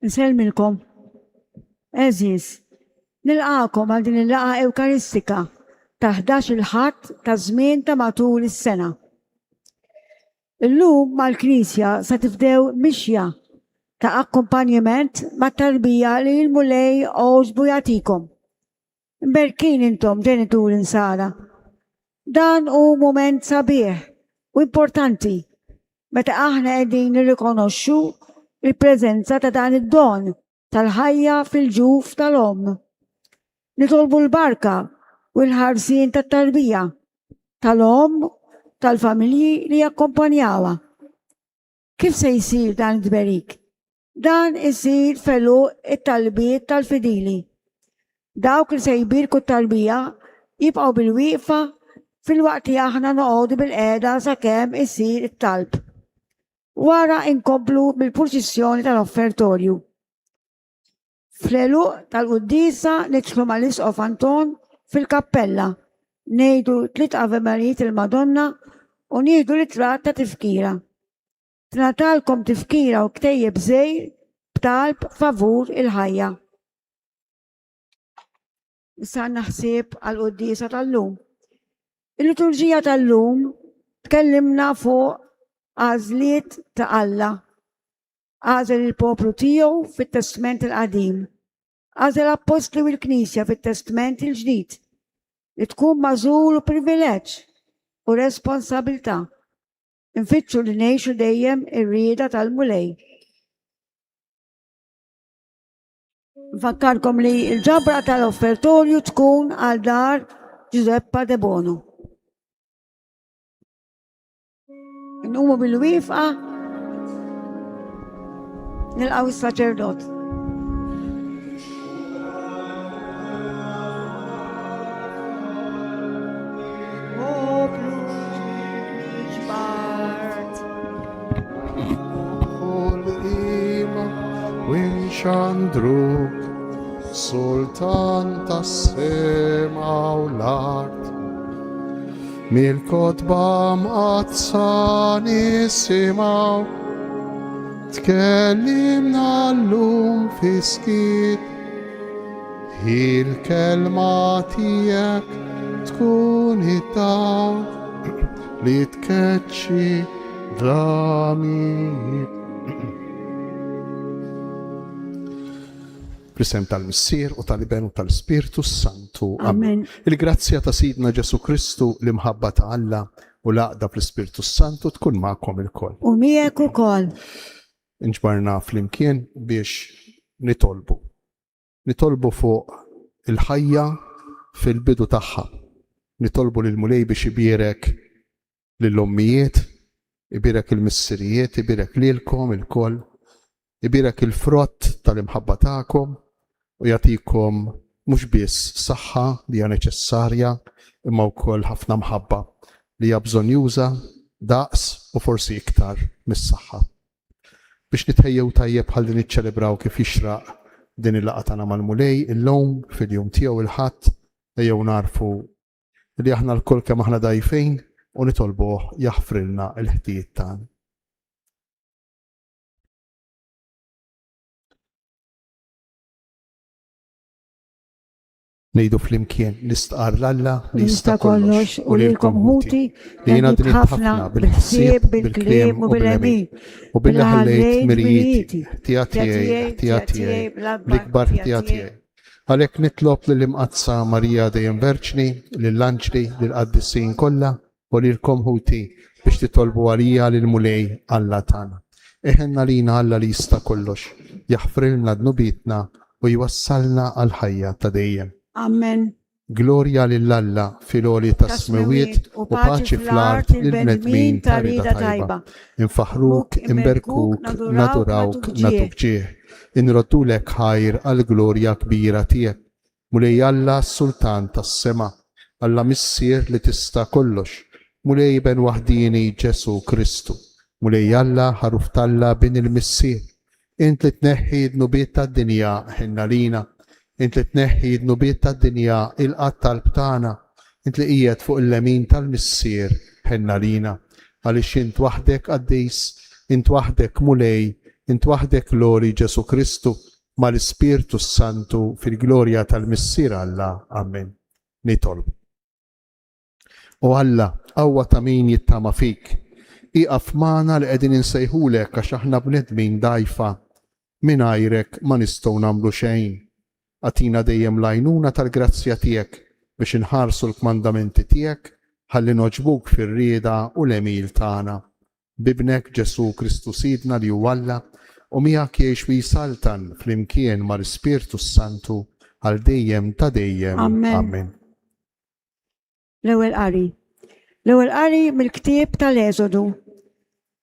Insellmilkom. Għeżież, nilqagħkom għal din il-laqgħa Ewkaristika ta' 11-il Ħadd taż-żmien ta' matul is-sena. Illum mal-Knisja se tibdew mixja ta' akkumpanjiment mat-tarbija li l-Mulej għoġbu jagħtikom. Imberkin intom ġenituri Nsara. Dan hu mument sabiħ u importanti meta aħna qegħdin nirrikonoxxu l-preżenza ta' dan id-don tal-ħajja fil-ġuf tal-omm. Nitolbu l-barka u l-ħarsien tat-tarbija, tal-omm, tal-familji li jakkompanjawha. Kif se jsir dan it-tberik? Dan isir f'għeluq it-talbiet tal-fidili. Dawk li se jbierku t-tarbija jibqgħu bilwieqfa filwaqt li aħna noqogħdu bilqiegħda sakemm isir it-talb. Wara inkomplu bil-purċissjoni tal-offertorju. Fl-għeluq tal-quddiesa nidħlu mal-Isqof Anton fil-kappella, ngħidu tliet Ave Marijiet il-Madonna u nieħdu ritratt ta' tifkira. Tingħatalkom tifkira u ktejjeb żgħir b'talb favur il-ħajja. Issa għandna ħsieb għall-quddiesa tal-lum. Il-liturġija tal-lum tkellimna fuq għażliet ta' Alla. Għażel il-poplu tiegħu fit-Testment il-Qadim. Għażel appostli u l-Knisja fit-Testment il-Ġdid. Li tkun magħżul u privileġġ u responsabilità. Nfittxu li ngħixu dejjem ir-rieda tal-Mulej. Nfakkarkom li l-ġabra tal-offertorju tkun għal dar Giuseppa De Bono. Nqumu bil-wieqfa nilqgħu s-saċerdot. Xandruk, sultan tas-sema u l-art. Mill-kotba mqaddsa nisimgħu tkellimna llum fis-skiet. Il-kelma tiegħek tkun id-dawl li tkeċċi dlamijiet. Fl-isem tal-Missier u tal-Iben u tal-Ispirtu s-Santu. Amen. Il-grazzja ta' Sidna Ġesù Kristu, l-imħabba ta' Alla u l-għaqda fl-Ispirtu s-Santu tkun magħkom ilkoll. U miegħek ukoll. Inġbarna flimkien biex nitolbu. Nitolbu fuq il-ħajja fil-bidu tagħha. Nitolbu lill-Mulej biex ibierek lill-ommijiet, ibierek il-missirijiet, ibierek lilkom ilkoll, ibierek il-frott tal-imħabba tagħkom u jagħtikom mhux biss saħħa li hija neċessarja imma wkoll ħafna mħabba li hija bżonnjuża daqs u forsi iktar mis-saħħa. Biex nitħejjew tajjeb ħalli niċċelebraw kif jixraq din il-laqgħa tagħna mal-Mulej illum fil-jum tiegħu il-Ħadd, ejjew nagħrfu li aħna lkoll kemm aħna dgħajfin u nitolbuh jaħfrilna l-ħtijiet tagħna. Ngħidu flimkien nistqarr 'l Alla li jista' kollox u lilkom ħuti li jiena dnibt ħafna bil-ħsieb, bil-kliem u bil-għemil u billi ħallejt mirijieti, ħtija tiegħi, ħtija tiegħi, l-ikbar ħtija tiegħi. Għalhekk nitlob lill-Imqaddsa Marija dejjem Verġni, lill-anġli, lill-qaddisin kollha u lilkom ħuti biex titolbu għalija lill-Mulej Alla tagħna. Iħenn għalina Alla li jista' kollox, jaħfrilna dnubietna u jwassalna għall-ħajja ta' dejjem. Amen. Glorja lil Alla fil-għoli tas-smewwiet u paċi fl-art lill-bnedmin ta' rieda tajba. Infaħħruk, inberkuk, nadurawk, nagħtuk ġieħ. Inroddulek ħajr għall-glorja kbira tiegħek. Mulej Alla s-Sultan tas-sema, Alla Missier li tista' kollox, Mulej Iben waħdieni Ġesù Kristu, Mulej Alla Ħaruf t'Alla Bin il-Missier, Int li tneħħi d-dnubiet tad-dinja, ħenn għalina. Int li tneħħi d-dnubiet tad-dinja, ilqa' t-talb tagħna. Int li qiegħed fuq il-lemin tal-Missier, ħenn għalina. Għaliex int waħdek qaddis, int waħdek Mulej, Int waħdek l-għoli Ġesù Kristu, mal-Ispirtu s-Santu, fil-glorja tal-Missier Alla. Amen. Nitolbu. O Alla, qawwa ta' min jittama fik, ieqaf magħna li qegħdin insejħulek għax aħna bnedmin dgħajfa. Mingħajrek ma nistgħu nagħmlu xejn. Agħtina dejjem l-għajnuna tal-grazzja tiegħek biex inħarsu l-kmandamenti tiegħek ħalli nogħġbuk fir-rieda u l-għemil tagħna. B'Ibnek Ġesù Kristu Sidna li hu Alla u miegħek jgħix u jsaltan flimkien mal-Ispirtu s-Santu għal dejjem ta' dejjem. Amen. Amen. L-ewwel qari. L-ewwel qari mill-ktieb tal-Eżodu.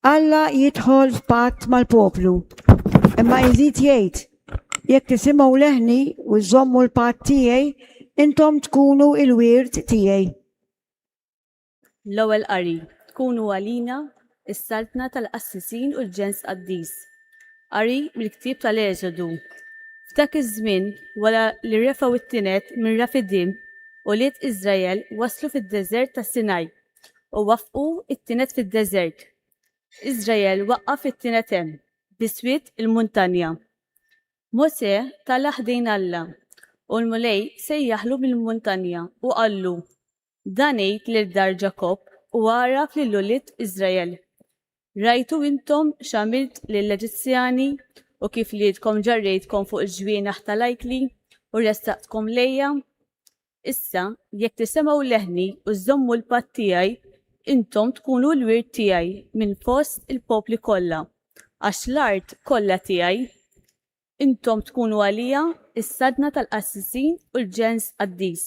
Alla jidħol f'patt mal-poplu. Imma jżid jgħid, jekk tisimgħu leħni u żżommu l-patt tiegħi, intom tkunu il-wirt tiegħi. L-ewwel qari, Tkunu għalina s-saltna tal-qassisin u l-ġens qaddis. Qari mill-ktieb tal-Eżodu. F'dak iż-żmien, wara li refgħu t-tined minn Rafidim, ulied Iżrael waslu fid-deżert ta' Sinaj u waffqu t-tined fid-deżert. Iżrael waqqaf it-tined hemm, biswit il-muntanja. Mosè tala' ħdejn Alla, u l-Mulej sejjaħlu mill-muntanja u qallu, Dan għid lil dar Ġakobb u għarraf lil ulied Iżrael, Rajtu intom x'għamilt lill-Eġizzjani u kif lilkom ġarrejtkom fuq il-ġwienaħ tal-ajkli u ressaqtkom lejja? Issa, jekk tisimgħu leħni u żżommu l-patt tiegħi, intom tkunu l-wirt tiegħi minn fost il-popli kollha, għax l-art kollha tiegħi. Intom tkunu għalija s-saltna tal-qassisin u l-ġens qaddis.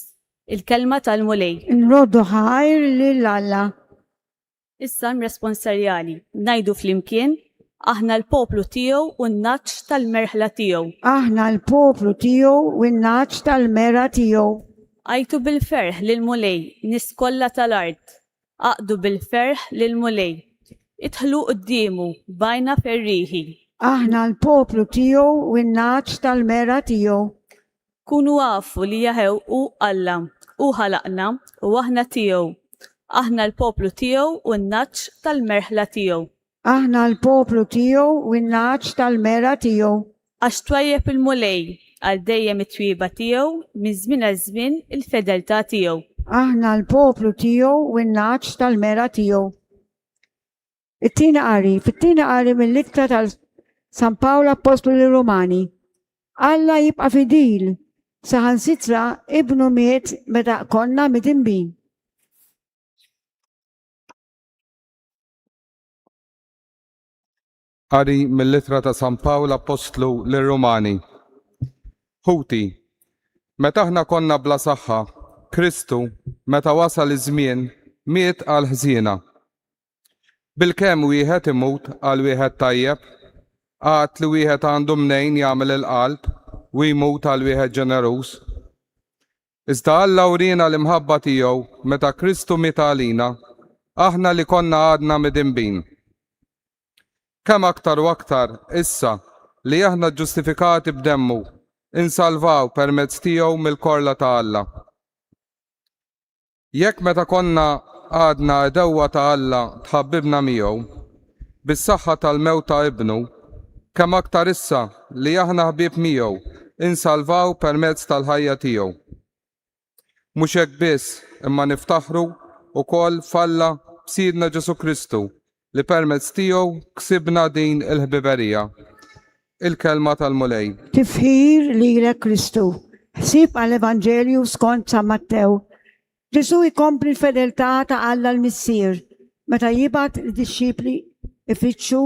Il-Kelma tal-Mulej. Nroddu ħajr lil Alla. Is-Salm Responsarjali, Ngħidu flimkien, Aħna l-poplu tiegħu u n-nagħaġ tal-merħla tiegħu. Aħna l-poplu tiegħu u n-nagħaġ tal-mergħa tiegħu. Għajtu bil-ferħ lill-Mulej, nies kollha tal-art. Aqdu bil-ferħ lill-Mulej. Idħlu quddiemu b'għajna ferrieħi. Aħna l-poplu tiegħu u n-nagħaġ tal-mergħa tiegħu. Kunu afu li Jaħew hu Alla, hu ħalaqna u aħna tiegħu, aħna l-poplu tiegħu u n-nagħaġ tal-merħla tiegħu. Aħna l-poplu tiegħu u n-nagħaġ tal-mergħa tiegħu. Għax twajjeb il-Mulej, għal dejjem it-twieba tiegħu, minn żmien għal żmien il-fedeltà tiegħu. Aħna l-poplu tiegħu u n-nagħaġ tal-mergħa tiegħu. It-tieni qari, fit-tieni qari mill-ittra tal San Pawl Appostlu lir-Rumani. Alla jibqa' fidil, saħansitra ibnu miet meta konna midinbin. Qari mill-Ittra ta' San Pawl Appostlu lir-Rumani. Ħuti, meta aħna konna bla saħħa, Kristu, meta wasal iż-żmien, miet għall-ħżiena. Bilkemm wieħed imut għal wieħed tajjeb, għad li wieħed għandu mnejn jagħmel il-qalb u jmut għal wieħed ġeneruż. Iżda Alla wriena l-imħabba tiegħu meta Kristu miet għalina, aħna li konna għadna midinbin. Kemm aktar u aktar, issa, li aħna ġġustifikati b'demmu, insalvaw permezz tiegħu mill-korla ta' Alla. Jekk meta konna għadna għedewwa ta' Alla tħabbibna miegħu, bis-saħħa tal-mewt ta' Ibnu, kemm aktar issa li aħna ħbieb miegħu insalvaw permezz tal-ħajja tiegħu. Mhux hekk biss, imma niftaħru wkoll f'Alla b'Sidna Ġesù Kristu li permezz tiegħu ksibna din il-ħbiberija. Il-Kelma tal-Mulej. Tifħir lilek Kristu. Ħsieb għall-Evanġelju skont San Mattew. Ġesù jkompli l-fedeltà ta' Alla l-Missier meta jibgħat lid-dixxipli ifittxu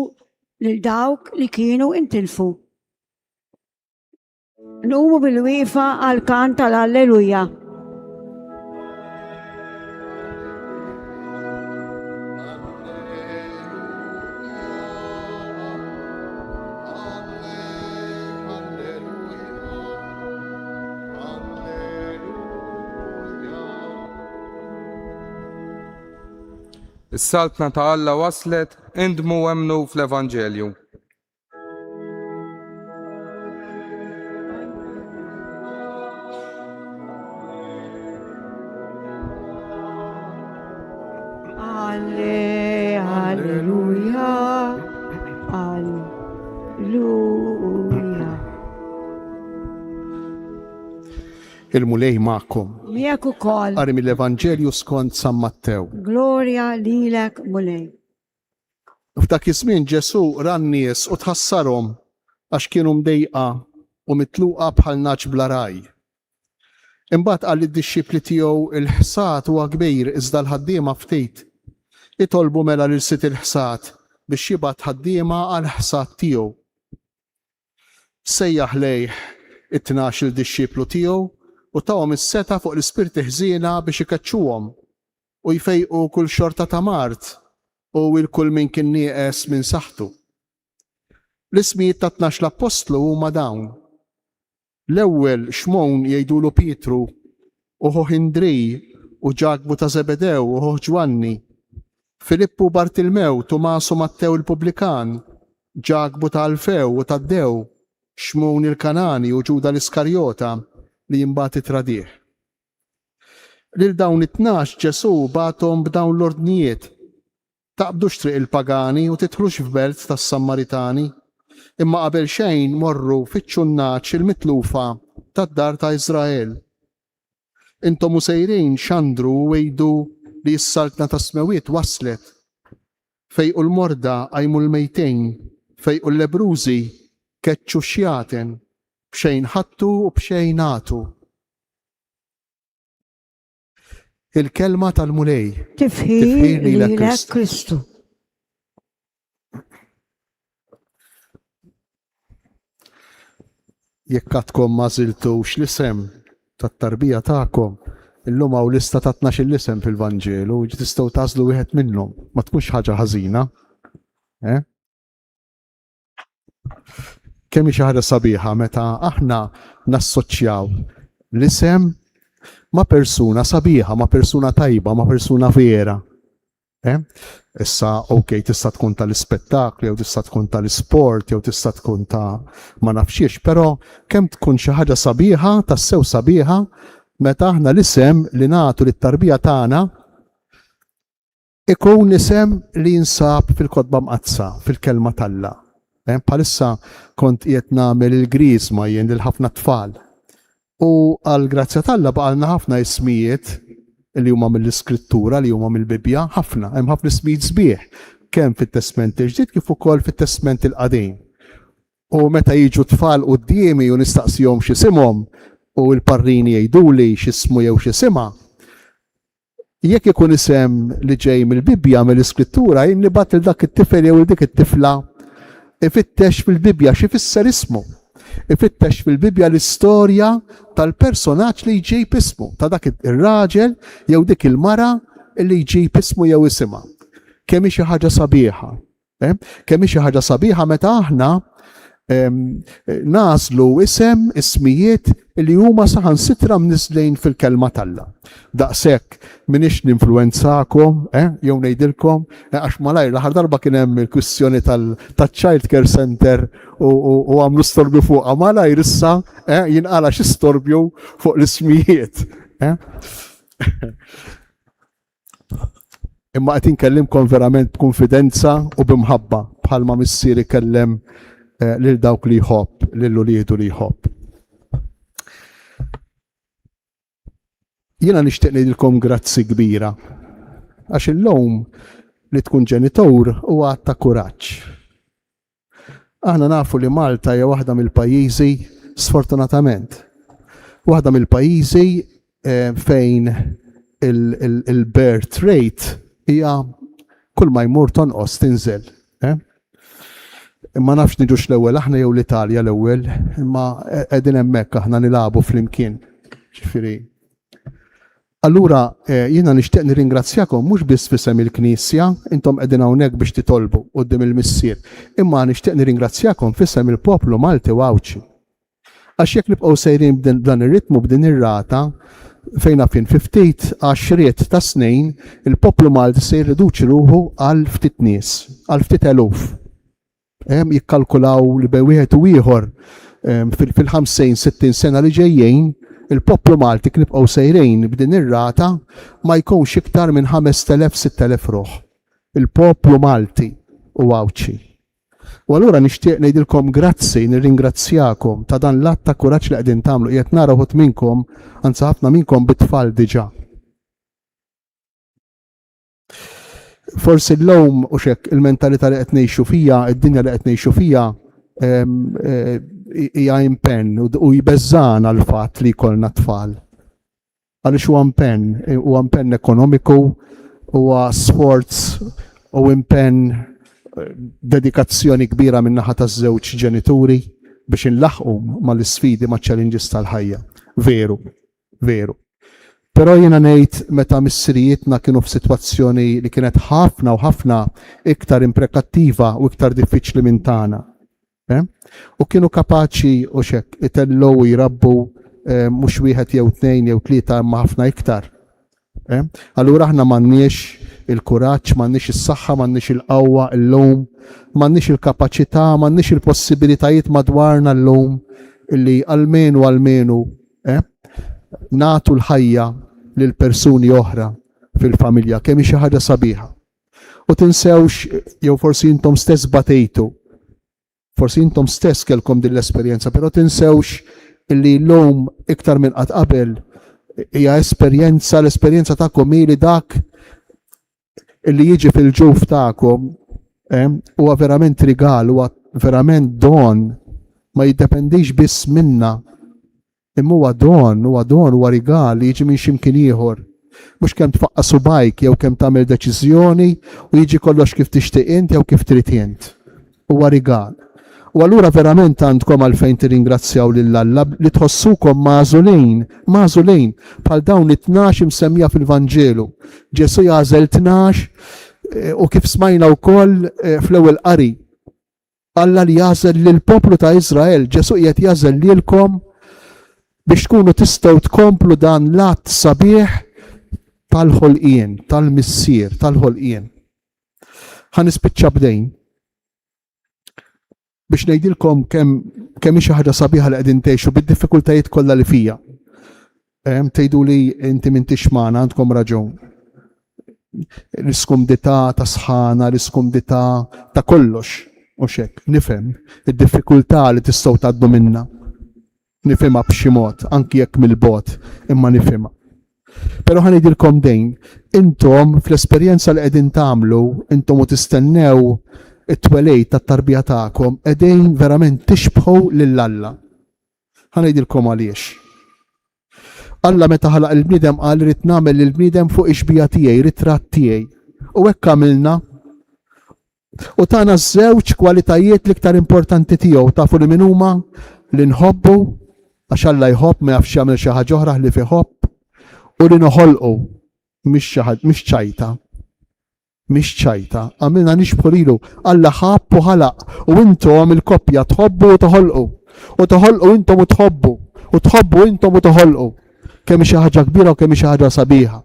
lil dawk li kienu intilfu. Nqumu bil-wieqfa għall-kant tal-Alleluja. Is-Saltna ta' Alla waslet, indmu u emmnu fl-Evanġelju. Alleluja, Alleluja. Il-Mulej magħkom. Miegħek ukoll. Qari mill-Evanġelju skont San Mattew. Glorja lilek, Mulej. F'dak iż-żmien Ġesù ra n-nies u tħassarhom għax kienu mdejqa u mitluqa bħal nagħaġ bla ragħaj. Imbagħad qal lid-dixxipli tiegħu, Il-ħsad huwa kbir iżda l-ħaddiema ftit. Itolbu mela lil Sid il-ħsad biex jibgħat ħaddiema għall-ħsad tiegħu. Sejjaħ lejh it-tnax-il dixxiplu tiegħu u tahom is-setgħa fuq l-ispirti ħżiena biex ikeċċuhom u jfejqu kull xorta ta' mard u 'l kull min kien nieqes minn saħħtu. L-ismijiet tat-tnax l-appostlu huma dawn. L-ewwel, Xmun jgħidulu Pietru, u ħuh Indrij, u Ġakbu ta' Żebedew u ħuh Ġwanni, Filippu u Bartilmew, Tumas u Mattew il-pubblikan, Ġakbu ta' Alfew u Taddew, Xmun il-Kanani u Ġuda l-Iskarjota li imbagħad ittradih. Lil dawn it-tnax Ġesù bagħathom b'dawn l-ordnijiet, Taqbdux triq il-pagani u tidħlux f'belt tas-Sammaritani, imma qabel xejn morru fittxu n-nagħaġ il-mitlufa tad-dar ta' Iżrael. Intom u sejrin xandru u għidu li s-Saltna tas-Smewwiet waslet. Fejqu l-morda, qajmu l-mejtin, fejqu l-lebbrużi, keċċu x-xjaten, b'xejn ħadtu u b'xejn agħtu. Il-kelma tal-Mulej. Tifħir lilek Kristu. Jekk għadkom ma żiltux l-isem tat-tarbija tagħkom, illum hawn lista ta' 12 isem fil-Vanġelu, tistgħu tagħżlu wieħed minnhom, ma tkunx ħaġa ħażina. Eh? Kemm hi xi ħaġa sabiħa meta aħna nassoċjaw l-isem ma' persuna sabiħa, ma' persuna tajba, ma' persuna vera. Eh? Issa, ok, tista' tkun tal-ispettakli, jew tista' tkun tal-isport, jew tista' tkun ta' ma nafxiex, però kemm tkun xi ħaġa sabiħa, tassew sabiħa, meta aħna l-isem li nagħtu lit-tarbija tagħna Ikun isem li jinsab fil-Kotba Mqaddsa, fil-Kelma t'Alla. Eh, bħalissa kont qiegħed nagħmel il-griżma jien lil ħafna tfal. U għall-grazzja t'Alla baqalna ħafna ismijiet li huma mill-Iskrittura, li huma mill-Bibbja, ħafna, hemm ħafna ismijiet sbieħ, kemm fit-Testment il-Ġdid kif ukoll fit-Testment il-Qadim. U meta jiġu tfal quddiemi u nistaqsihom x'isimhom u l-parrini jgħiduli x'ismu jew x'isimha, Jekk ikun isem li ġej mill-Bibbja, mill-Iskrittura, jien nibgħat lil dak it-tifel jew dik it-tifla ifittex fil-Bibbja x'ifisser ismu. Ifittex fil-Bibbja l-istorja tal-personaġġ li jġib ismu, ta' dak ir-raġel jew dik il-mara li jġib ismu jew isimha. Kemm hi xi ħaġa sabiħa. Eh? Kemm hi xi ħaġa sabiħa meta aħna nagħżlu isem, ismijiet li huma saħansitra mniżlin fil-kelma t'Alla. Daqshekk minix ninfluwenzakom, eh, jew ngħidilkom, eh, għax malajr l-aħħar darba kien hemm il-kwistjoni tal-Child Care Center u għamlu storbju fuqha malajr issa eh, jinqala xi storbju fuq l-ismijiet. Eh? Imma qed inkellimkom verament b'kunfidenza u b'imħabba bħalma missier ikellem eh, lil dawk li jħobb, lil uliedu li jħobb. Jiena nixtieq ngħidilkom grazzi kbira għax illum li tkun ġenitur huwa ta' kuraġġ. Aħna nafu li Malta hija waħda mill-pajjiżi, sfortunatament, waħda mill-pajjiżi eh, fejn il-birth rate hija kull ma jmur tonqos tinżel. Eh? Ma nafx niġux l-ewwel aħna jew l-Italja l-ewwel, imma qegħdin hemmhekk aħna nilagħbu flimkien. Ġifieri Allura jiena nixtieq nirringrazzjakom mhux biss f'isem il-Knisja, intom qegħdin hawnhekk biex titolbu quddiem il-Missier, imma nixtieq nirringrazzjakom f'isem il-poplu Malti u Għawdxi. Għax jekk nibqgħu sejrin b'dan ir-ritmu, b'din ir-rata, fejn naf jien fi ftit għaxriet ta' snin, il-poplu Malti se jirriduċi ruħu għal ftit nies, għal ftit eluf. Jikkalkulaw li bejn wieħed u ieħor fil-50, 60 sena li ġejjin, il-poplu Malti kif nibqgħu sejrin b'din ir-rata ma jkunx iktar minn 5,000, 6,000 ruħ. Il-poplu Malti u Għawdxi. U allura nixtieq ngħidilkom grazzi, nirringrazzjakom ta' dan l-att ta' kuraġġ li qegħdin tagħmlu. Qiegħed nara wħud minnkom, anzi ħafna minnkom bit-tfal diġà. Forsi l-lum u xek il-mentalità li qed ngħixu fija, id-dinja li qed ngħixu fija, eh, hija impenn u jbeżżana l-fatt li jkollna tfal. Għaliex huwa impenn, huwa impenn ekonomiku, huwa sforz u impenn eh, dedikazzjoni kbira minn naħa taż-żewġ ġenituri biex inlaħqu mal-isfidi ma' challenges tal-ħajja. Veru, veru. Però jiena ngħid meta missirijietna kienu f'sitwazzjoni li kienet ħafna u ħafna iktar imprekattiva u iktar diffiċli minn tagħna. Eh? U kienu kapaċi u xek itellgħu u jrabbu eh, mhux wieħed jew tnejn jew tlieta imma ħafna iktar. Eh? Allura aħna m'għandniex il-kuraġġ, m'għandniex is-saħħa, m'għandniex il-qawwa llum, m'għandniex il-kapaċità, m'għandniex il-possibilitajiet madwarna llum illi almenu almenu eh, nagħtu l-ħajja lil persuni oħra fil-familja, kemm hi xi ħaġa sabiħa. U tinsewx, jew forsi intom stess batejtu, forsi intom stess kellkom din l-esperjenza, però tinsewx illi l-lum iktar minn qatt qabel hija esperjenza, l-esperjenza tagħkom hi li dak illi jiġi fil-ġuf tagħkom eh, huwa verament rigal, huwa verament don, ma jiddependix biss minna Imma huwa don, huwa don, huwa rigal li jiġi minn xi mkien ieħor. Mhux kemm tfaqqa' subgħajk jew kemm tagħmel deċiżjoni u jiġi kollox kif tixtieq int jew kif trid int. Huwa rigal. U allura verament għandkom għalfejn tirringrazzjaw lil Alla li tħossukom magħżulin, magħżulin bħal dawn it-tnax imsemmija fil-Vanġelu. Ġesù jagħżel tnax eh, u kif smajna wkoll eh, fl-ewwel qari Alla li jagħżel lill-poplu ta' Iżrael, Ġesù qiegħed jagħżel lilkom biex tkunu tistgħu tkomplu dan l-att sabiħ tal-ħolqien, tal-missier, tal-ħolqien. Ħa nispiċċa b'dejn biex ngħidilkom kemm kemm hi xi ħaġa sabiħa li qegħdin tgħixu bid-diffikultajiet kollha li fija. Tgħidu li inti m'intix magħna għandkom raġun. L-iskumdità ta' sħana, l-iskumdità ta' kollox, u xek, nifhem id-diffikultà li tistgħu tgħaddu minna. Nifhimha b'xi mod, anki jekk mill-bogħod, imma nifhimha. Però ħa ngħidilkom dejn, intom fl-esperjenza li qegħdin tagħmlu, intom u tistennew it-twelid tat-tarbija tagħkom, qegħdin verament tixbħu lil Alla. Ħa ngħidilkom għaliex. Alla meta ħalaq il-bniedem qal irid nagħmel lill-bniedem fuq ix-xbieha tiegħi, ritratt tiegħi. U hekk għamilna. U tana żewġ kwalitajiet l-iktar importanti tiegħu, tafu li min huma? Li nħobbu, għax Alla jħobb ma jafx jagħmel xi ħaġa oħra ħlief iħobb, u li noħolqu mhix ċajta. Mhix ċajta, għamilna nixbħu lilu. Alla ħabb u ħalaq, u intom il-koppja tħobbu u toħolqu. U toħolqu intom u tħobbu, u tħobbu intom u toħolqu. Kemm xi ħaġa kbira u kemm xi ħaġa sabiħa.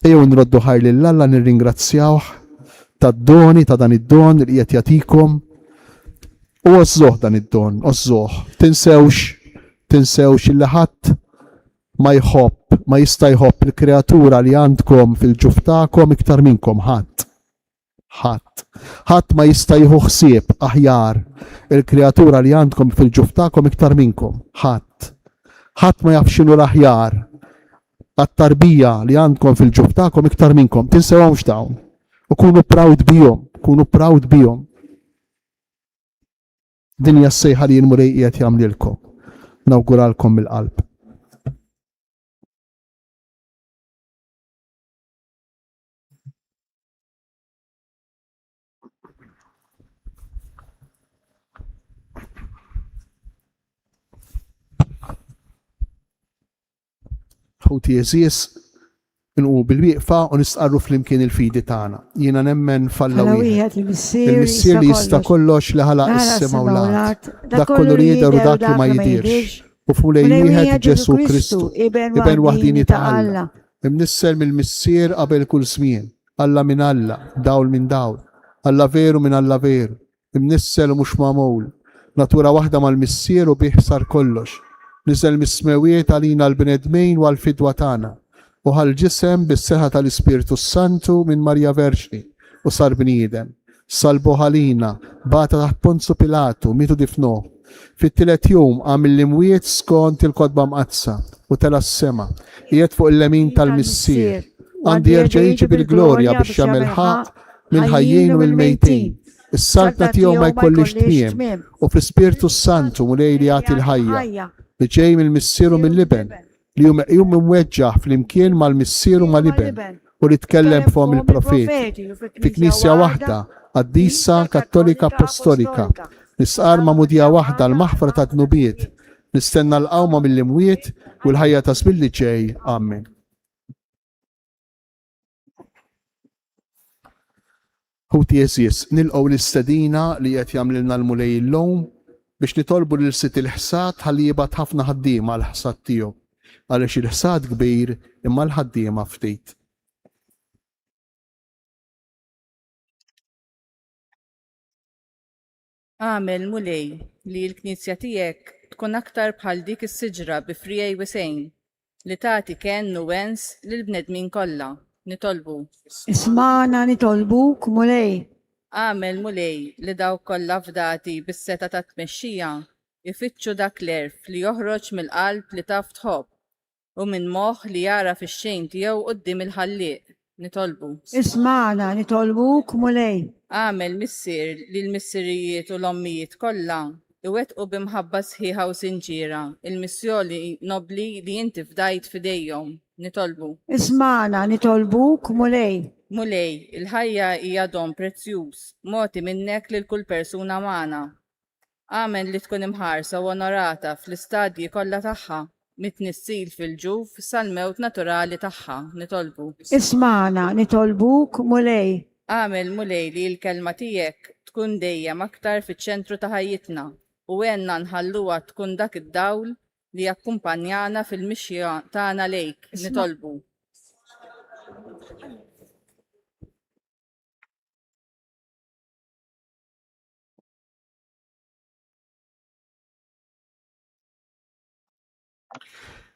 Ejjew nroddu ħajr lil Alla nirringrazzjawh tad-doni ta' dan id-don li qiegħed jagħtikom. U għożżuh dan id-don, għożżuh. Tinsewx, tinsewx illi ħadd ma jħobb, ma jista' jħobb il-kreatura li għandkom fil-ġuf tagħkom iktar minnkom ħadd. Ħadd. Ħadd ma jista' jieħu ħsieb aħjar il-kreatura li għandkom fil-ġuf tagħkom iktar minnkom. Ħadd. Ħadd ma jaf x'inhu l-aħjar għat-tarbija li għandkom fil-ġuf tagħkom iktar minnkom. Tinsewhomx dawn. U kunu proud bihom, kunu proud bihom. Din hija s-sejħa li l-Mulej qiegħed jagħmlilkom. Nawguralkom mill-qalb. Ħuti għeżież, inqumu bil-wieqfa u nistqarru flimkien il-fidi tagħna. Jiena nemmen f'Alla wieħed, il-Missier li jista' kollox li ħalaq is-sema u l-art, dak kollu li jidher u dak li ma jidhirx, u f'Mulej wieħed Ġesù Kristu, Iben waħdieni ta' Alla, imnissel mill-Missier qabel kull żmien, Alla minn Alla, dawl minn dawl, Alla veru minn Alla veru, imnissel u mhux magħmul, natura waħda mal-Missier u bih sar kollox. Niżel mis-smewwiet għalina l-bnedmin u għall-fidwa tagħna, u ħa l-ġisem bis-setgħa tal-Ispirtu s-Santu minn Marija Verġni, u sar bniedem. Salbuh għalina, bata taħt Ponzu Pilatu, miet u difnuh. Fit-tielet jum qam mill-imwiet skont il-Kotba Mqaddsa, u tela' s-sema, qiegħed fuq il-lemin tal-Missier. Għandu jerġa' jiġi bil-glorja biex jagħmel ħaqq mill-ħajjin u mill-mejtin. Is-saltna tiegħu ma jkollhiex tmiem, u fl-Ispirtu s-Santu, Mulej li jagħti l-ħajja, li ġej mill-Missier u mill-Iben, li hu meqjum imweġġaħ flimkien mal-Missier u mal-Iben, u li tkellem b'fomm il-profeti, fi Knisja waħda, qaddisa, Kattolika, Appostolika, nistqarr magħmudija waħda għall-maħfra tad-dnubiet, nistenna l-qawma mill-imwiet u l-ħajja ta' żmien li ġej. Amen. Ħuti għeżież, nilqgħu l-istedina li qed jagħmlilna l-Mulej illum biex nitolbu lil Sid il-ħsad ħalli jibgħat ħafna ħaddiema għall-ħsad tiegħu, għaliex il-ħsad kbir imma l-ħaddiema ftit. Agħmel, Mulej, li l-Knisja tiegħek tkun aktar bħal dik is-siġra bi friegħi wisgħin, li tagħti kenn u wens lill-bnedmin kollha. Nitolbu. Ismagħna nitolbuk, Mulej. Agħmel, Mulej, li dawk kollha fdati bis-setgħa tat-tmexxija jfittxu dak l-għerf li joħroġ mill-qalb li taf tħobb, u minn moħħ li jagħraf ix-xejn tiegħu quddiem il-Ħallieq. Nitolbu. Ismagħna, nitolbuk, Mulej. Agħmel, Missier, li l-missirijiet u l-ommijiet kollha jwettqu bi mħabba sħiħa u sinċiera l-missjoni nobbli li inti fdajt f'idejhom. Nitolbu. Ismagħna, nitolbuk, Mulej. Mulej, il-ħajja hija don prezzjuż mogħti minnek lil kull persuna magħna. Agħmel li tkun imħarsa u onorata fl-istadji kollha tagħha, mit-tnissil fil-ġuf sal-mewt naturali tagħha. Nitolbu. Ismagħna, nitolbuk, Mulej. Agħmel, Mulej, li l-Kelma tiegħek tkun dejjem aktar fiċ-ċentru ta' ħajjitna u għenna nħalluha tkun dak id-dawl li jakkumpanjana fil-mixja tagħna lejk. Nitolbu.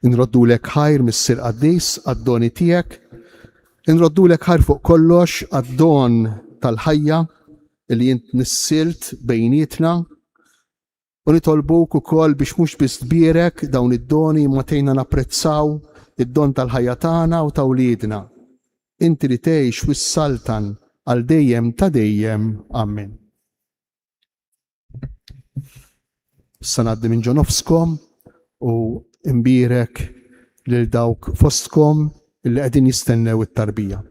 Inroddulek ħajr Missier Qaddis għad-doni tiegħek. Inroddulek ħajr fuq kollox għad-don tal-ħajja li int nissilt bejnietna u nitolbuk ukoll biex mhux biss tbierek dawn id-doni imma tgħinna napprezzaw id-don tal-ħajja tagħna u ta' wliedna. Inti li tgħix u ssaltan għal dejjem ta' dejjem. Amen. Issa ngħaddi minn ġo nofskom u imbierek lil dawk fostkom li qegħdin jistennew it-tarbija.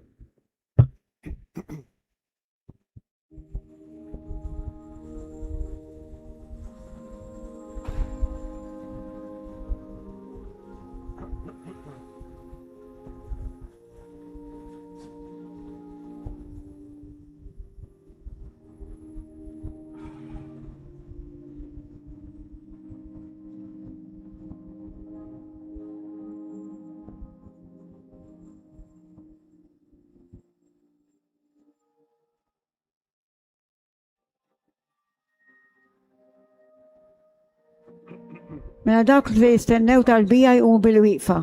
Mela dawk li jistennew tal-bija jqumu bil-wieqfa.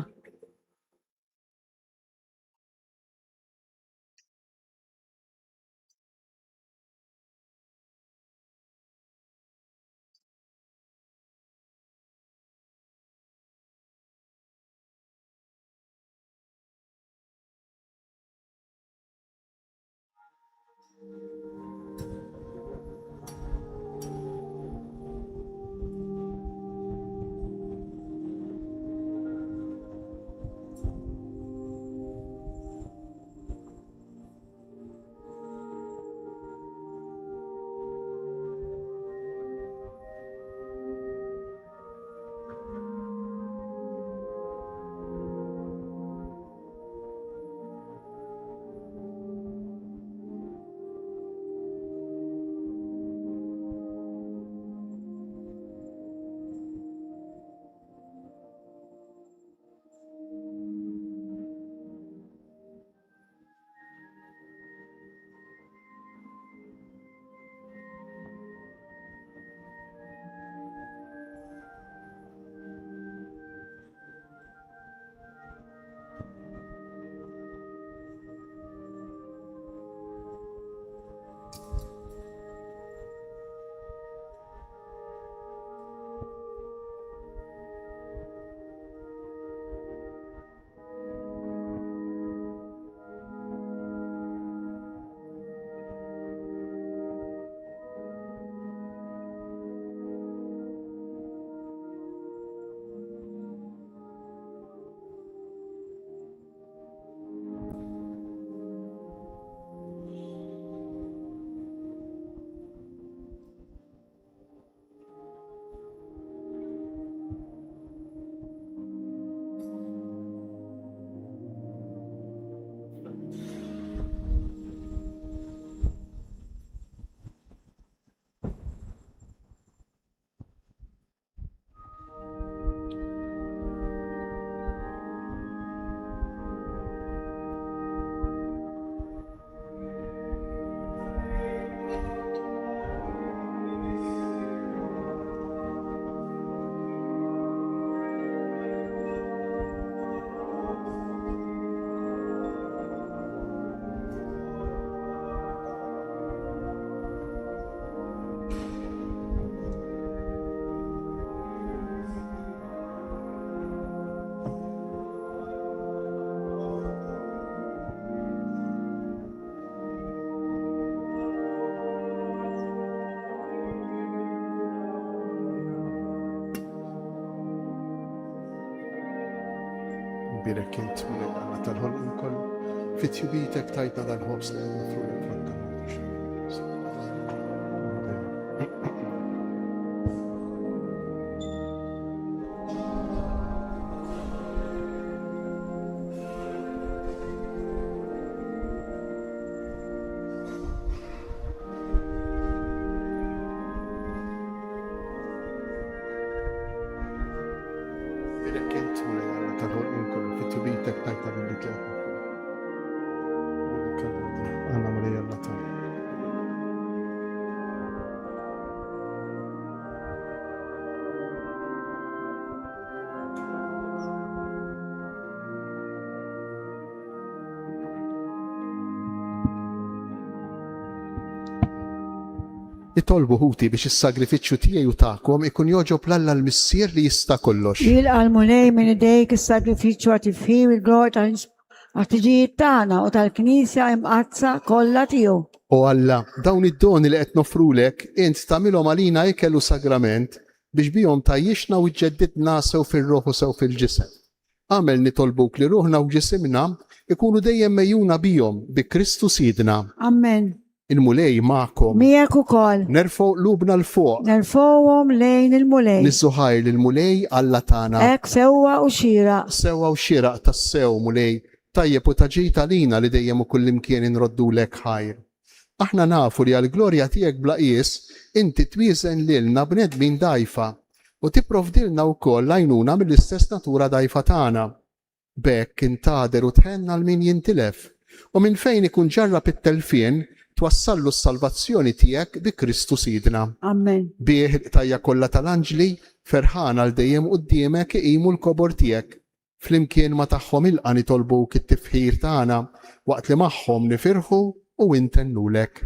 Imbierek int, Mulej Alla tal-ħolqien kollu, fi tjubitek tajtna dal-ħobż li qed nofrulek fl-aktar Bilek int Mulej Alla tal-ħolqien kollu fit-tubitek tajta minn dik li Għanna Mulej Alla tal. Itolbu ħuti biex is-sagrifiċċju tiegħi u tagħkom ikun jogħġob 'l Alla l-Missier li jista' kollox. Jilqa' l-Mulej minn idejk is-sagrifiċċju għat-tifħir il-glorja tal-ħtiġijiet tagħna u tal-Knisja imqaddsa kollha tiegħu. O Alla, dawn id-doni li qed noffrulek, int tagħmilhom għalina ikel u sagrament biex bihom tgħajjixna u ġġeddidna sew fir-ruħ u sew fil-ġisem. Agħmel nitolbuk li ruħna u ġisimna jkunu dejjem megħjuna bihom, bi Kristu Sidna. Ammen. Il-Mulej magħkom. Miegħek ukoll. Nerfgħu qlubna 'l fuq. Nerfgħuhom lejn il-Mulej. Niżżu ħajr lill-Mulej Alla tagħna. Hekk sewwa u xieraq. Sewwa u xieraq tassew, Mulej, tajjeb u ta' ġid għalina li dejjem u kullimkien inroddulek ħajr. Aħna nafu li għall-glorja tiegħek bla qies, inti twieżen lilna bnedmin dgħajfa, u tipprovdilna wkoll l-għajnuna mill-istess natura dgħajfa tagħna. B'hekk intgħader u tħenn għal min jintilef, u minn fejn ikun ġarrab it-telfien, twassallu s-salvazzjoni tiegħek bi Kristu Sidna. Amen. Bih il-qtajja' kollha tal-anġli, ferħana għal dejjem quddiemek iqimu l-kobor tiegħek. Flimkien ma' tagħhom ilqa' nitolbuk it-tifħir tagħna, waqt li magħhom nifirħu u intennulek.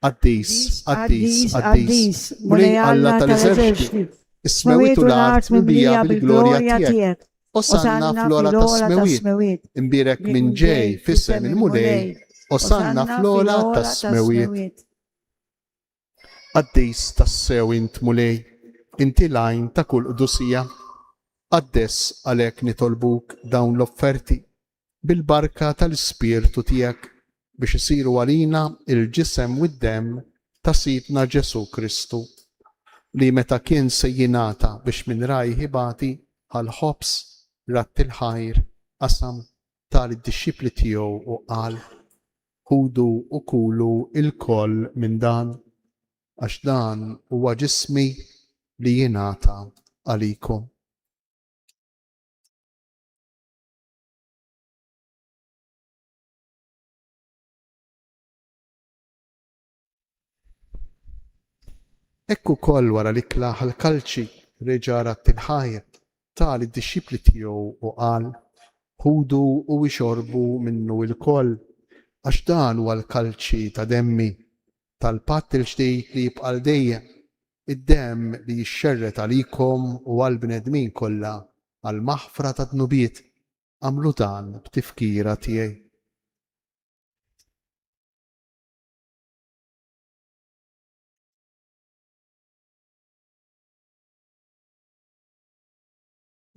Qaddis, qaddis, qaddis, Mulej Alla tal-eżerċti, is-smewwiet u l-art mimlija bil-glorja tiegħek. Osanna fl-ogħla tas-smewwiet. Imbierek min ġej f'isem il-Mulej, Osanna fl-ogħla tas-smewwiet. Qaddis tassew int, Mulej, inti l-għajn ta' kull qdusija. Qaddes għalhekk nitolbuk dawn l-offerti bil-barka tal-Ispirtu tiegħek biex isiru għalina l-ġisem u d-demm ta' Sidna Ġesù Kristu, li meta kien se jingħata biex minn rajh ibati, ħa l-ħobż, radd il-ħajr, qasam, ta lid-dixxipli tiegħu u qal, Ħudu u kulu lkoll minn dan, għax dan huwa ġismi li jingħata għalikom. Hekk ukoll wara l-ikla ħa l-kalċi, reġa' radd il-ħajr, ta lid-dixxipli tiegħu u qal, Ħudu u ixorbu minnu ilkoll, għax dan huwa l-kalċi ta' demmi, tal-patt il-ġdid li jibqa' għal dejjem, id-demm li jixxerred għalikom u għall-bnedmin kollha għall-maħfra tad-dnubiet. Agħmlu dan b'tifkira tiegħi.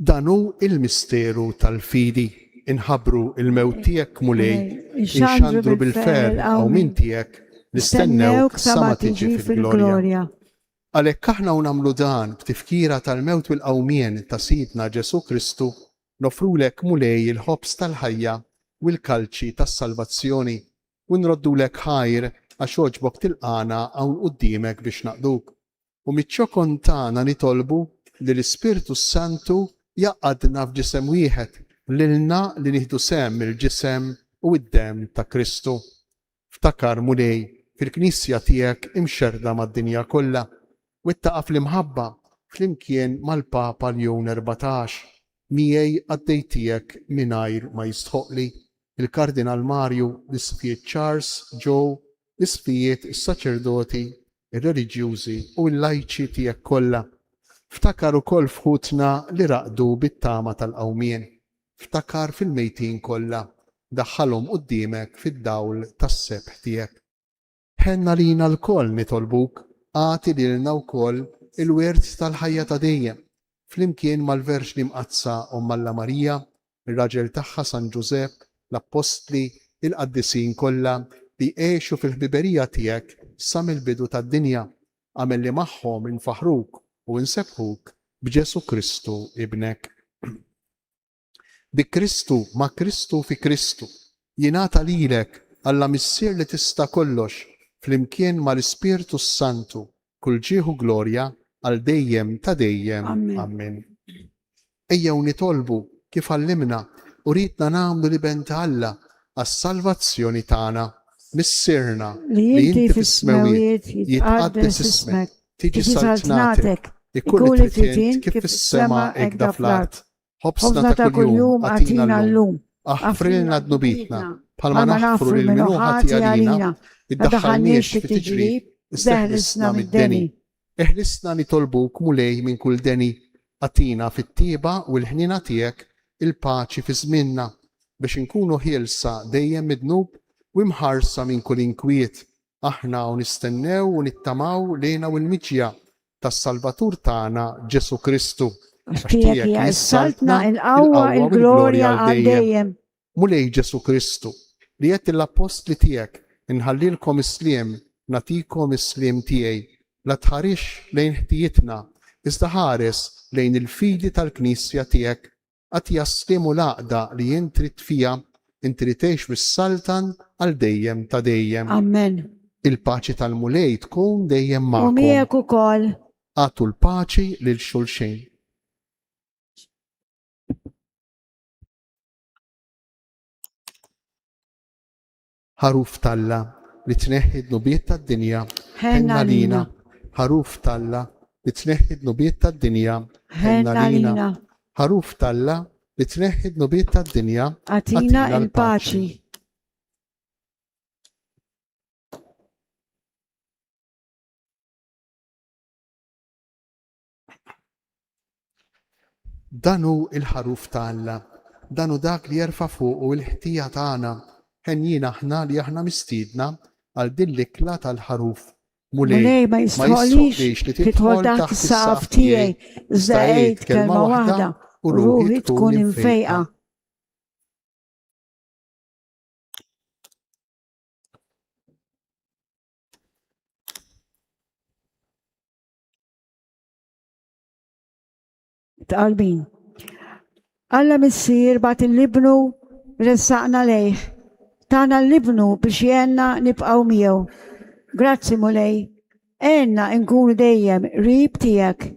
Dan hu l-misteru tal-fidi. Inħabbru l-mewt tiegħek, Mulej, inxandru bil-ferħ il-qawmien tiegħek, nistennewk sa ma tiġi fil-glorja. Għalhekk aħna u nagħmlu dan b'tifkira tal-mewt u l-qawmien ta' Sidna Ġesù Kristu, noffrulek, Mulej, il-ħobż tal-ħajja u l-kalċi tas-salvazzjoni, u nroddulek ħajr għax għoġbok tilqagħna hawn quddiemek biex naqduk. U miċ-ċokon tagħna nitolbu li l-Ispirtu s-Santu jgħaqqadna f'ġisem wieħed, lilna li nieħdu sehem mill-ġisem u d-demm ta' Kristu. Ftakar, Mulej, fil-Knisja tiegħek imxerrda mad-dinja kollha, wettaqha fl-imħabba flimkien mal-Papa Ljun 14, miegħi qaddej tiegħek mingħajr ma jistħoqqli, il-Kardinal Marju, l-Isqfijiet Charles, Joe, l-Isqfijiet, is-saċerdoti, ir-reliġjużi u l-lajċi tiegħek kollha. Ftakar ukoll f'ħutna li raqdu bit-tama tal-qawmien. Ftakar fil-mejtin kollha, daħħalhom quddiemek fid-dawl tas-sebħ tiegħek. Ħenn għalina lkoll, nitolbuk, agħti lilna wkoll il-wirt tal-ħajja ta' dejjem, flimkien mal-Verġni Mqaddsa Omm Alla Marija, Ir-raġel tagħha San Ġużepp, l-Appostli, il-qaddisin kollha li għexu fil-ħbiberija tiegħek sa mill-bidu tad-dinja, agħmel li magħhom infaħħruk u nsebbħuk b'Ġesù Kristu Ibnek. Bi Kristu, ma' Kristu u fi Kristu, jingħata lilek, Alla Missier li tista' kollox, flimkien mal-Ispirtu s-Santu, kull ġieħ u glorja għal dejjem ta' dejjem. Amen. Ejjew nitolbu kif għallimna u riedna nagħmlu l-Iben ta' Alla għas-salvazzjoni tagħna. Missierna li inti fis-smewwiet, jitqaddes ismek, tiġi saltnatek, ikun li trid int kif fis-sema hekk da fl-art. Ħobżna ta' kuljum agħtina llum. Aħfrilna dnubietna, bħalma naħfru lil min hu ħati għalina. Iddaħħalniex fi tiġrib, iżda eħlisna mid-deni. Eħlisna nitolbuk, Mulej, minn kull deni. Agħtina fit-tjieba u l-ħniena tiegħek il-paċi fi żmienna, biex inkunu ħielsa dejjem mid-dnub u imħarsa minn kull inkwiet, aħna u nistennew u nittamaw l-hena u l-miġja tas-Salvatur tagħna Ġesù Kristu. Għax tiegħek hija s-saltna, il-qawwa, il-glorja għal dejjem. Mulej Ġesù Kristu, li għedt lill-appostli tiegħek, Inħallilkom is-sliem, nagħtikom is-sliem tiegħi, la tħarisx lejn ħtijietna, iżda ħares lejn il-fidi tal-Knisja tiegħek. Agħtiha s-sliem u l-għaqda li int trid fiha, inti li tgħix u ssaltan għal dejjem ta' dejjem. Amen. Il-paċi tal-Mulej tkun dejjem U magħkom. miegħek ukoll. Agħtu l-paċi lil xulxin. Ħaruf t'Alla, li tneħħi d-dnubiet tad-dinja, Ħenn għalina. Ħaruf t'Alla, li tneħħi d-dnubiet tad-dinja, Ħenn għalina. Ħaruf t'Alla, li tneħħi d-dnubiet tad-dinja, Agħtina l-paċi. Dan hu l-Ħaruf ta' Alla, dan hu dak li jerfa' fuqu l-ħtija tagħna. Henjin aħna li aħna mistiedna għal din l-ikla tal-Ħaruf. Mulej, Mulej, ma jistħoqlix li tidħol taħt is-saqaf tiegħi, iżda għid kelma waħda u ruħi tkun imfejqa. Tqarbin. Alla Missier bagħat lil Ibnu ressaqna lejh. Tana 'l Ibnu biex jgħinna nibqgħu miegħu. Grazzi Mulej, għinna nkunu dejjem qrib tiegħek.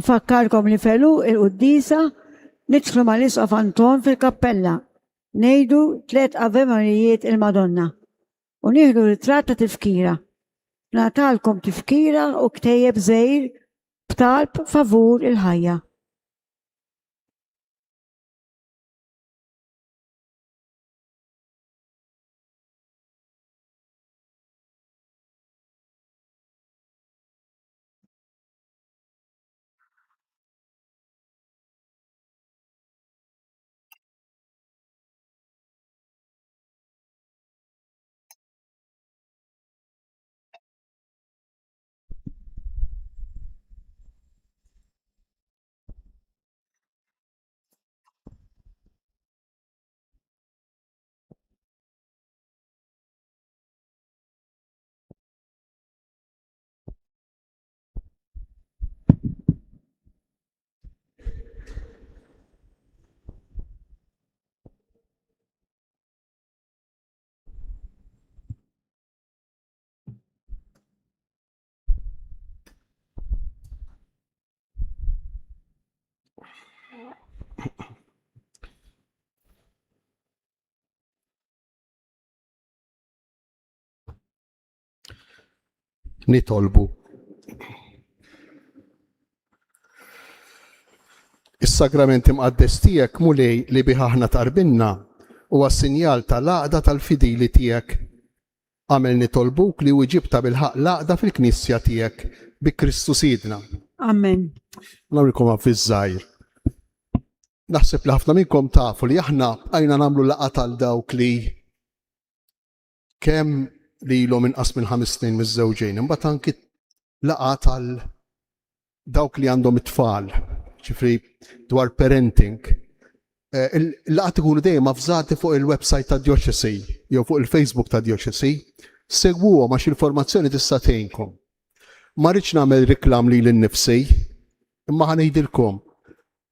Nfakkarkom li felu il-quddiesa nidħlu mal-Isqof Anton fil-kappella, ngħidu tlett Ave Marijiet il-Madonna u nieħdu ritratt ta' tifkira. Nagħtalkom tifkira u ktejjeb żgħir b'talb favur il-ħajja. Nitolbu. Is-sagrament imqaddes tiegħek, Mulej, li bih aħna tqarbinna, huwa sinjal tal-għaqda tal-fidili tiegħek. Agħmel nitolbuk li wġibt tabilħaqq l-għaqda fil-Knisja tiegħek, bi Kristu Sidna. Amen. Nagħmlilkom avviż żgħir. Naħseb li ħafna minnkom tafu li aħna bqajna nagħmlu laqgħat għal dawk li kemm li ilhom inqas minn ħames snin miżżewġin, imbagħad anki laqgħa tal dawk li għandhom it-tfal, ġifri dwar parenting. Eh, il-laqgħat ikunu dejjem avżati fuq il-website ta' dioċesi jew fuq il-Facebook ta' dioċesi, segwuhom għax il-formazzjoni tista' tgħinkom. Ma rridx nagħmel riklam lili nnifsi, imma ħa ngħidilkom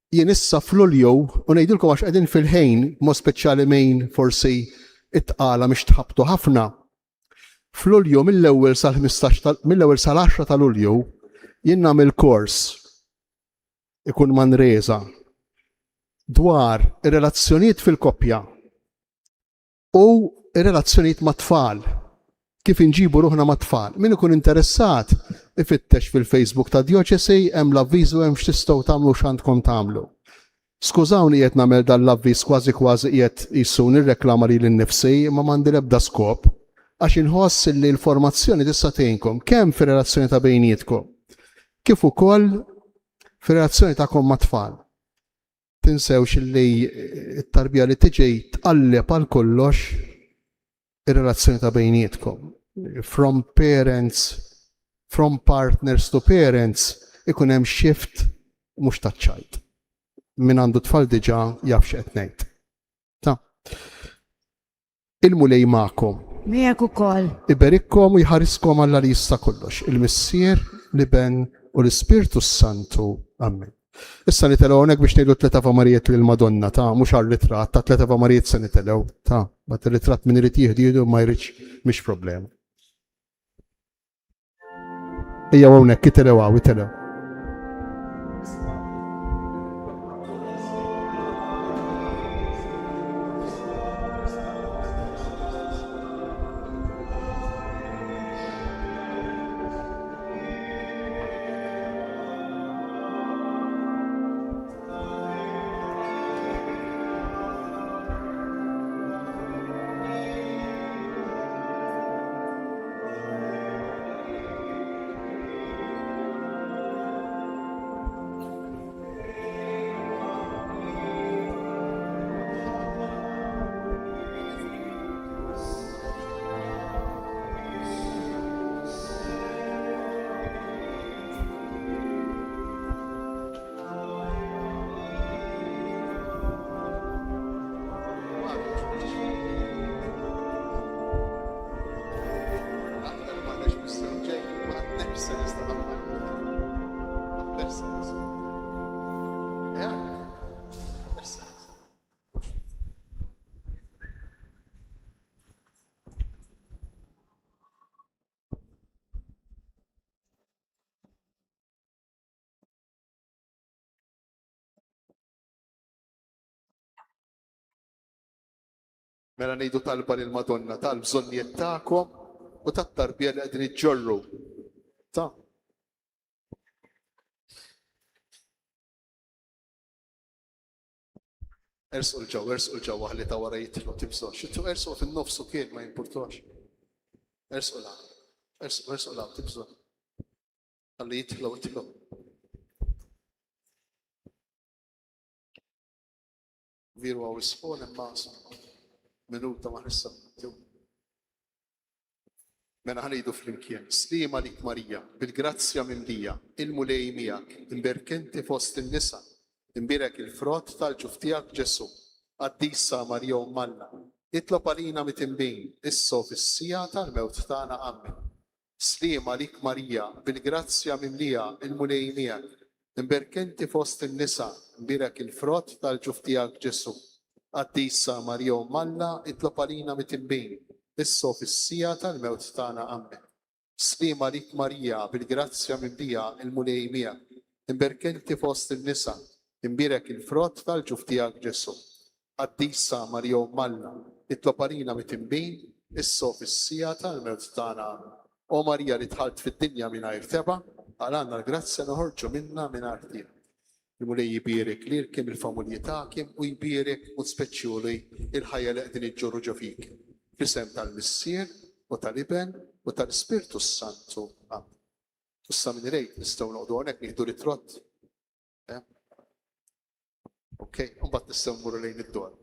Jien issa f'Lulju, u ngħidilkom għax qegħdin fil-ħin, b'mod speċjali min forsi it-tqala mhix tħabbtu ħafna. F'Lulju mill-ewwel sal-15 ta' mill-ewwel sal-10 ta' Lulju jien nagħmel kors ikun Manresa dwar ir-relazzjonijiet fil-koppja u r-relazzjonijiet mat-tfal, kif inġibu ruħna mat-tfal. Min ikun interessat ifittex fil-Facebook ta' djoċesi hemm l-avviż u hemm x'tistgħu tagħmlu u x'għandkom tagħmlu. Skużawni qiegħed nagħmel dan l-avviż kważi kważi qiegħed qisu nirreklama lili nnifsi imma m'għandi l-ebda skop għax inħoss li l-formazzjoni tista' tgħinkom kemm fir-relazzjoni ta' bejnietkom kif ukoll fir-relazzjoni tagħkom mat-tfal. Tinsewx li t-tarbija li tiġi tqalleb għal kollox ir-relazzjoni ta' bejnietkom. From parents, from partners to parents, ikun hemm shift mhux taċ-ċajt. Min għandu tfal diġà jaf x'qed ngħid. Ta' Il-Mulej magħkom. Miegħek ukoll. Iberikkom u jħariskom Alla li jista' kollox, il-Missier, l-Iben u l-Ispirtu s-Santu. Amen. Issa nitelgħu hawnhekk biex ngħidu tliet Ave Marijiet lill-Madonna ta' mhux għar-ritratt, ta' tliet Ave Marijiet se nitelgħu ta' bat ir-ritratt min irid jieħdu jieħdu ma jridx mhix problema. Ejjew hawnhekk, itelgħu hawn, itelgħu. Mela ngħidu talba lil Madonna tal-bżonnijiet tagħkom u tat-tarbija li qegħdin iġġorru. Ta' Ersqu l-ġew, ersqu l-ġewwa ħalli ta' wara jidħlu, tibżgħux. Intu ersqu fin-nofs ukiel ma jimpurtax. Ersqu l Ersqu, ersqu l tibżgħux. Ħalli jidħlu, idħlu. Veru għaw isħon imma minuta ma nissa. Mela ħa ngħidu flimkien, Sliem għalik Marija, bil-grazzja mimlija, il-Mulej miegħek, imbierk inti fost in-nisa, imbierek il-frott tal-ġuf tiegħek Ġesù. Qaddisa Marija Omm Alla, itlob għalina mitinbin, issa u fis-siegħa tal-mewt tagħna. Ammen. Sliem għalik Marija, bil-grazzja mimlija, il-Mulej miegħek. Imbierk inti fost in-nisa, imbierek il-frott tal-ġuf tiegħek Ġesù. Qaddisa Marija Omm Alla, itlob għalina mitinbin, issa u fis-siegħa tal-mewt tagħna. Ammen. Sliem għalik Marija, bil-grazzja mimlija, il-Mulej miegħek. Imbierk inti fost in-nisa, imbierek il-frott tal-ġuf tiegħek Ġesù. Qaddisa Marija Omm Alla, itlob għalina mitinbin, issa u fis-siegħa tal-mewt tagħna. Ammen. O Marija li dħalt fid-dinja mingħajr tebgħa, agħlana l-grazzja noħorġu minnha mingħajr ħtieb. Il-Mulej jbierek lilkem il-familji tagħkem u jbierek b'mod speċjoli il-ħajja li qegħdin iġġorru ġo fikem. Fl-isem tal-Missier u tal-Iben u tal-Ispirtu s-Santu. Ammen. Issa min irid nistgħu noqogħdu hawnhekk nieħdu ritratt. Eh? Ok, u mbagħad nistgħu mmorru lejn id-dor.